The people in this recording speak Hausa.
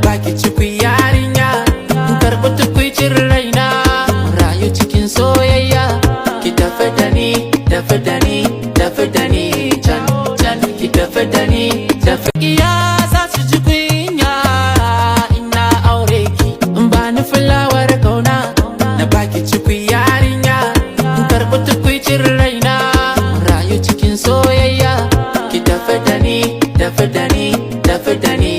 Baki cikwi yarinya, in karɓi tukwicin raina. Rayu cikin soyayya, ki tafi da ni, tafi da ni, tafi da ni can can, ki tafi da ni, tafi. Iya za su ji kunya ina aure ki, in ba ni fulawar kauna. Na baki cikwi yarinya, in karɓi tukwicin raina. Rayu cikin soyayya, ki tafi da ni, tafi da ni, tafi da ni.